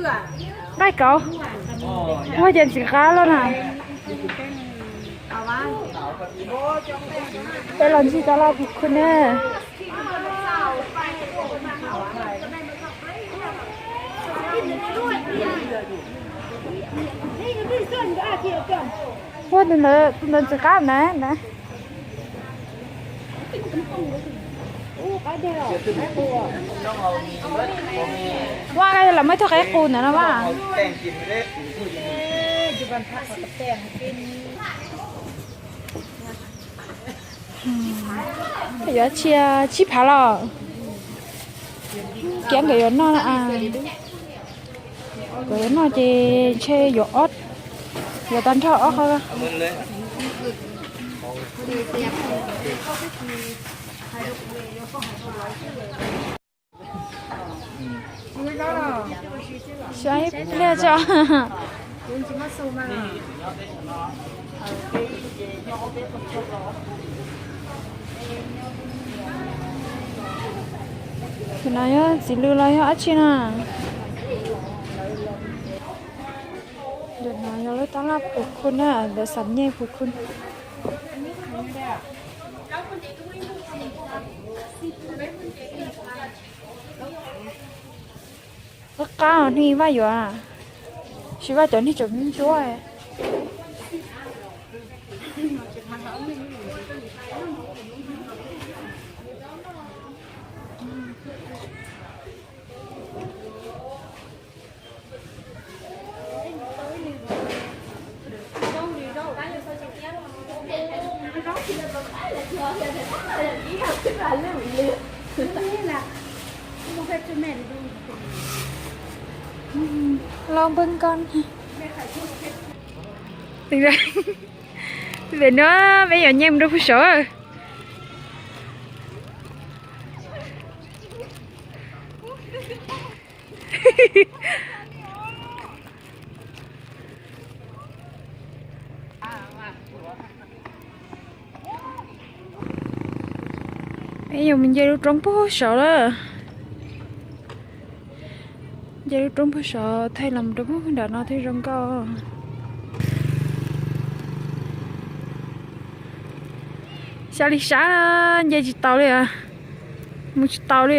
Nqaij kauv, muaj cov ntxim qab loj na. Peb los ncig taj laj puv khw na. Ua tus ntawd, tus ntawd ntxim qab na na. Ua lawv muaj ib tug qaib qus ntawd no mas. Yuav txhia tsib phav los. Kiab nkawd yuav noj, nkawd yuav noj ces ntshe yuav ob, yuav tag nrho ob qho. Saib pliag tso. Tus no yog txiv lws los yog dab tsi na? Ntawm no yog lub taj laj puv khw na, ntawm Xam Nyej puv khw. Qab qab os, neeg Vaj yuav, tsis Vaj cov neeg tseem ntsuab. Los npawg nkos. Pem no peb yuav nyeem rau puag saud. Peb yuav mus nce lub roob puag saud lawm. Nce lub roob puag saud thaij los rau puag nram no thiaj zoo nkauj. Xya li sab, nce tsis tau li, mus tsis tau li.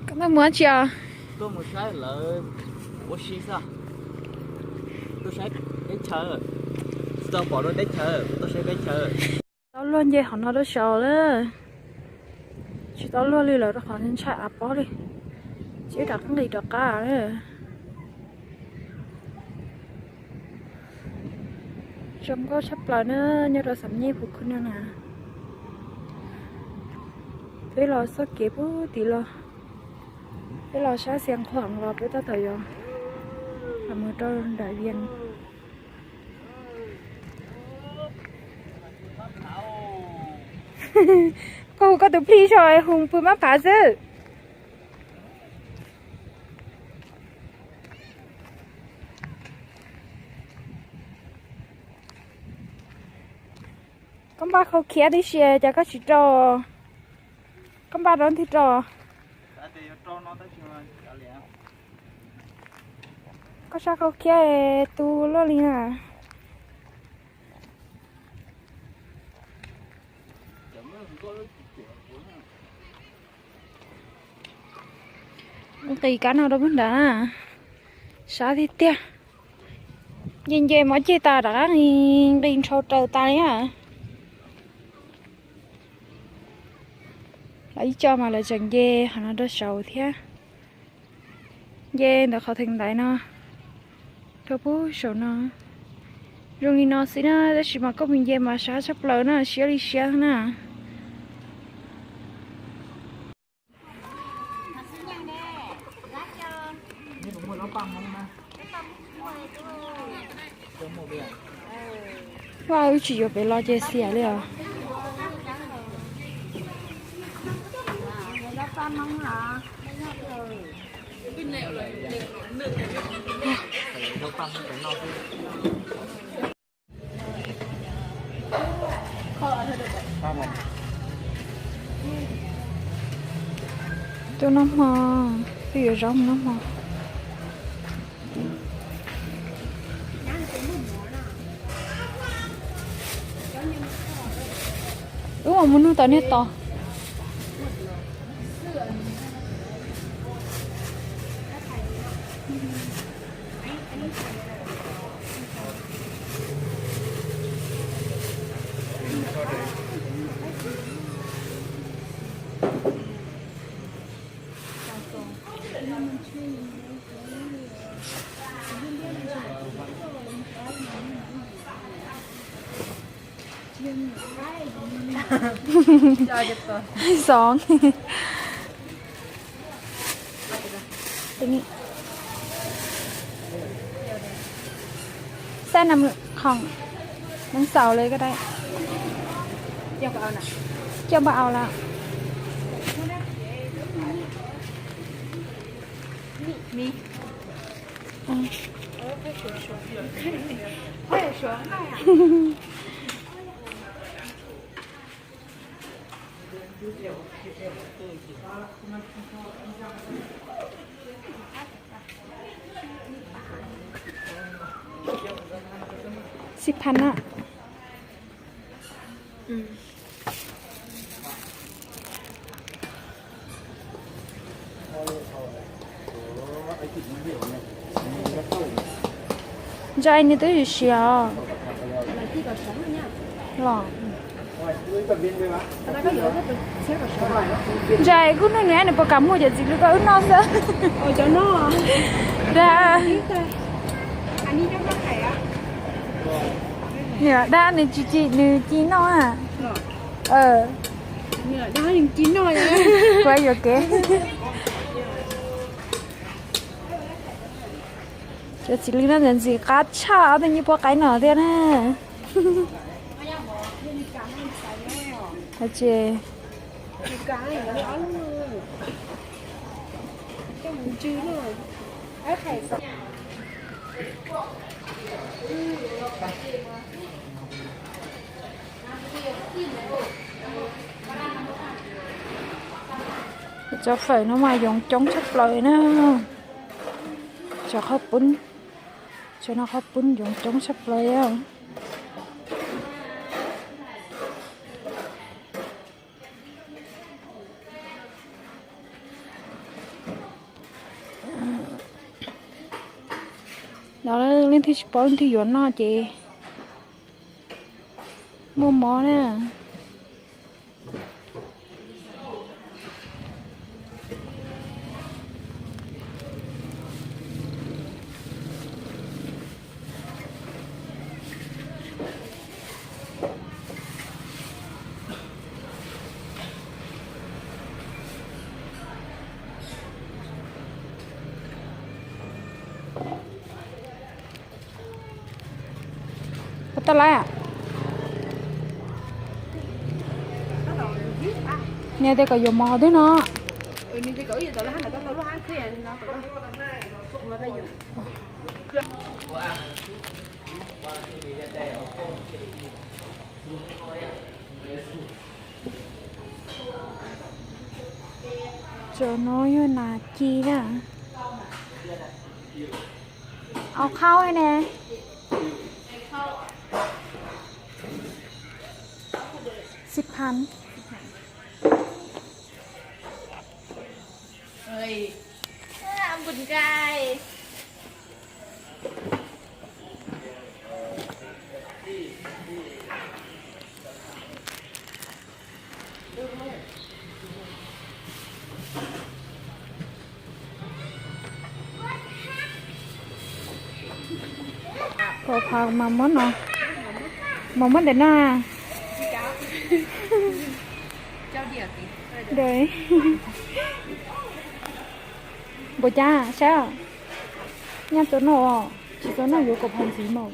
Koj tuaj mus dab tsi os? Tuaj mus saib lawv ua si xwb. Tuaj saib teb chaws, tsis tau pom dua teb chaws, tuaj saib teb chaws. Tau luag nce qhov no rau saud lawm. Tsis tau luag li lawm rau qhov ntshai av pob li. Ces rov qab nqis rov qab. Zoo nkauj tshaj plaws na, nyob rau Xam Nyej puv khw no na. Peb los txoj kev puag tim los, peb los sab Xia Qhuam los peb tab tom yuav los mus rau nram Vias. Koj hu koj tus plig tso, hu pw mab phav xwb. Koj npaj khau khiab tib si cas koj tsis rau? Koj npaj rau ntwg rau? Koj sab khau khiab tu luaj li na. Nqis kab no rau puag nrad na, sab tiag tiag. Nce nce mov ceg tas rov qab nqis nrhau raws tas li na. Lawv ib co mas lawv tseem nce qhov no rau saud thiab. Nce ntawm qhov theem ntaiv no rau puag saum no. Zoo li no xwb na, tab sis mas koj mus nce mas sab tshaj plaws na, siab li siab na. Vaj wb tsis yuav pem los ces xiam li os. Tuaj noj hmo, twb yuav zaub mus noj hmo. Wb mus nug tom niag tos. Xov. Xab nab khoom, nab xaus li ko dai. Coj npaj aus lawm. Xib phab na. Ntshai nws twb siav siav los. Ntshai kuj nug nws, nws puas kam muag cov txiv lws ko wb noj xwb. Dag, dag nws tsis ci, nws ci noj. Kuv yuam kev. Cov txiv lws no ntxim qab tshaj, ob tug nyiaj puab qaib no thiab na. Ces cov fawm no mas yoov coob tshaj plaws na. Cov qhaub poob, cov no qhaub poob yoov coob tshaj plaws. Los leej twg tsis paub leej twg yuav noj ces muaj mob na. Puas tau lawm? Nws tias kom yuav mov twg no. Cov no yog nas ci na. Au khau ne. Xib phab. Pov phav mas muab no, mas muab ntawm no. Npaum cas saib, nyaj txaus noj, tsis txaus noj yuav kaum phav ntxiv mas.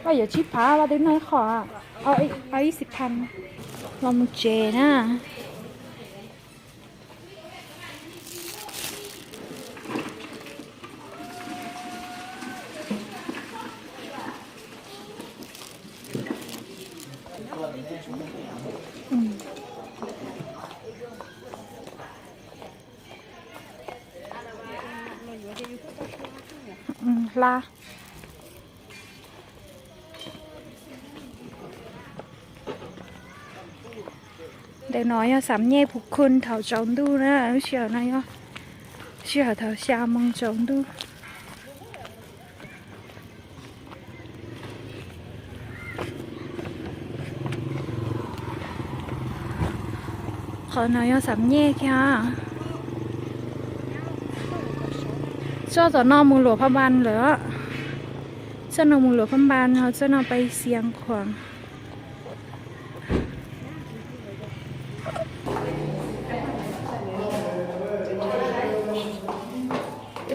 Vaj yuav tsib phav, vaj twb noj ib qho. Au ib xib phab los mus tsev na. Hla. Ntawm no yog xam nyej Phu Khun thaum tsaus ntuj na, lub sij hawm no yog sij hawm thaum xya moo tsaus ntuj. Qhov no yog xam nyej thiab. Txoj tom no mus Luam Phab Npas lawm. Txoj no mus Luam Phab Npas, txoj no pais Xiav Khuam.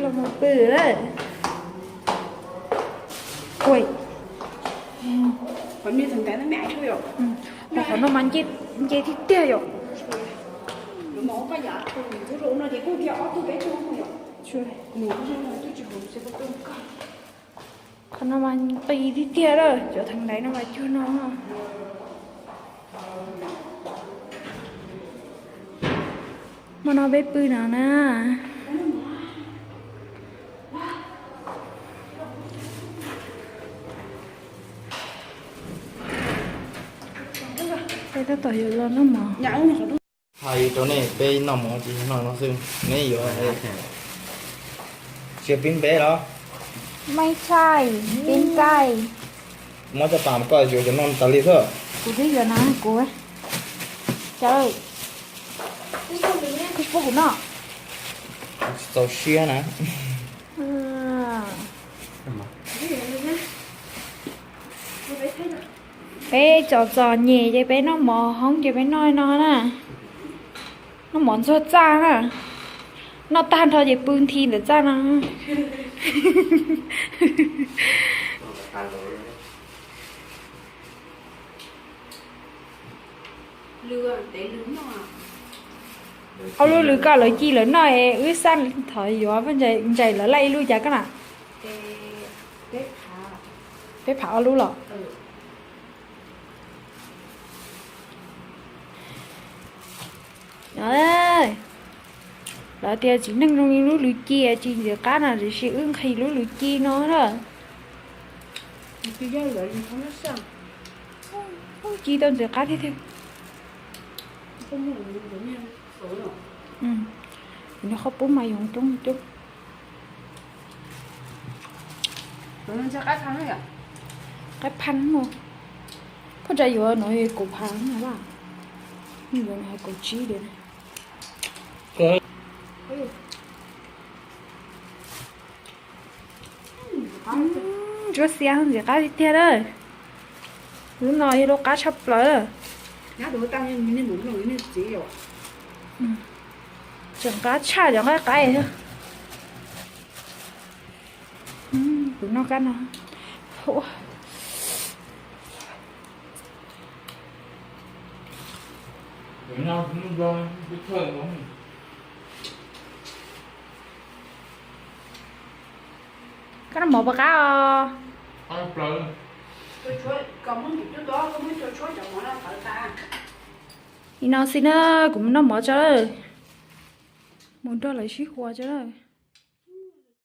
Los mus pw lawm. Ui. Qhov no mas nce tiag tiag yom. Qhov no mas qis tiag tiag lawm, cov theem ntaiv no mas cuag no. Hmo no peb pw no na. Peb tab tom yuav los noj mov. Hais rau nej, peb noj mov tsis yog noj no xwb, neb yuav siab pib npeb los? Maiv txhais, pib npeb. Muab caj pas koj yuav cov no tas li xwb. Kuv twb yuav no kuv. Cas lawm? Koj tsis pub kuv noj? Tsis txaus siab na. Peb txom txom nyem ces peb noj mov hoob ces peb noj no na. Noj mov ntxuag txaj na. Noj tag nrho ces pw nthi ntawm txaj no. Ob lub lwm koj lawv ci lawv noj es wb xaj thov yuav ntsais lawv laij ib lub cas koj na. Peb phav ob lub los? Lawv tias txiv neej zoo li lub lwm ci, ci ntxim qab no tiam sis wb nqhis lub lwm ci no na. Ci tau ntxim qab tiag tiag. Nws qhov pub mas yoov coob coob. Qaib phab no, phaj tsa yuav no kaum phav no, yuav no kaum tsib diam. Ntsuab xiab ntxim qab tiag tiag lawm. Lub no yog lub qab tshaj plaws. Tseem qab tshaj cov nqaij qaib. Kuv noj kab no. Koj noj mov puas qab os? Li no xwb na, kuv mus noj mov tso lawm. Mus nrog lawv sib hua tso lawm.